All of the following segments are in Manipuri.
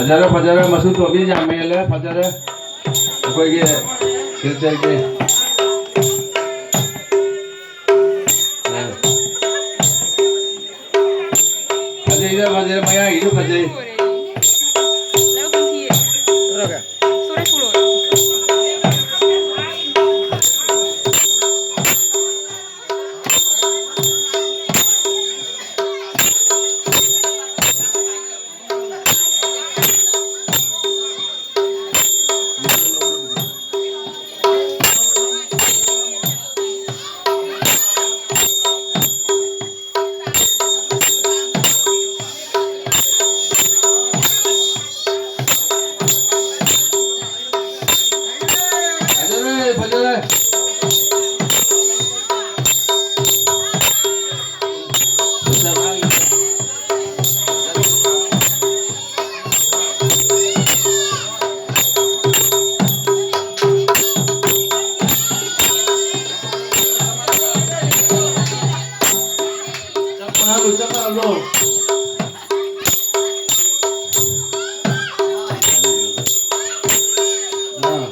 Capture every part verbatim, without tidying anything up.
ꯐꯖꯔꯦ, ꯐꯖꯔꯦ, ꯃꯆꯨ ꯇꯣꯝꯕꯤ ꯌꯥꯝ ꯍꯦꯜꯂꯦ, ꯐꯖꯔꯦ꯫ ꯑꯩꯈꯣꯏꯒꯤ ꯁꯤꯜꯆꯔꯒꯤ꯫ ꯐꯖꯩꯗ, ꯐꯖꯩ, ꯃꯌꯥꯏꯒꯤꯁꯨ ꯐꯖꯩ꯫ ꯐꯖꯔꯦ, ꯐꯖꯔꯦ꯫ ꯆꯞ ꯃꯥꯟꯅꯍꯜꯂꯨ, ꯆꯞ ꯃꯥꯟꯅꯍꯜꯂꯨ꯫ ꯑꯥ꯫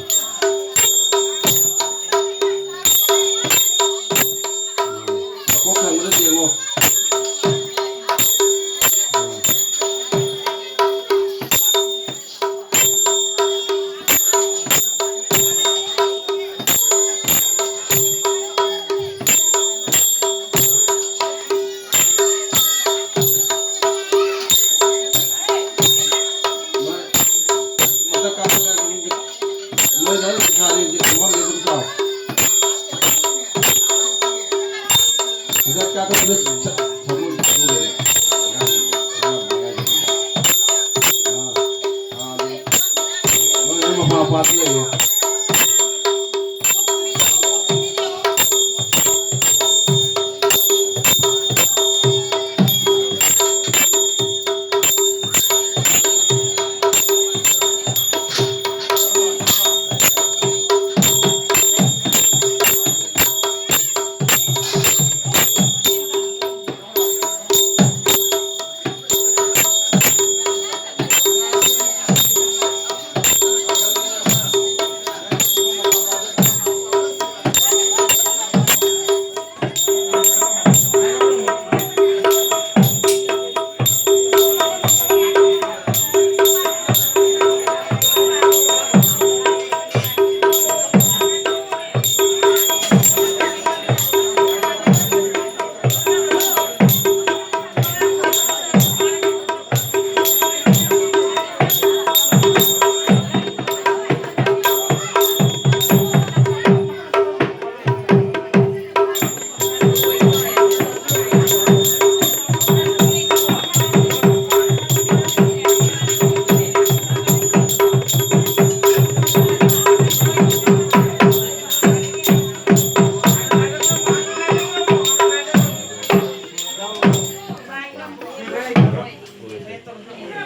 ꯃꯀꯣꯛ ꯊꯪꯕꯗ ꯌꯦꯡꯉꯣ꯫ ꯃꯊꯛ ꯀꯥꯈꯠꯂꯒ ꯑꯗꯨꯝ ꯃꯣꯏ ꯑꯗꯨꯝ ꯄꯩꯁꯥꯗꯤ ꯍꯧꯖꯤꯛ ꯐꯝꯐꯝꯗꯤ ꯑꯗꯨꯝ ꯆꯥꯎ꯫ ꯃꯊꯛ ꯀꯥꯈꯠꯄꯗ ꯁ-, ꯁꯒꯣꯜ ꯊꯧꯔꯦꯅꯦ꯫ ꯑꯉꯥꯡꯁꯤꯡꯗꯣ, ꯑꯉꯥꯡ ꯃꯉꯥꯏꯁꯤꯡꯗꯣ꯫ ꯑꯥ, ꯑꯥ, ꯑꯗꯨ ꯃꯣꯏ ꯑꯗꯨꯝ ꯃꯄꯥ ꯃꯄꯥꯗ ꯂꯩꯌꯣ꯫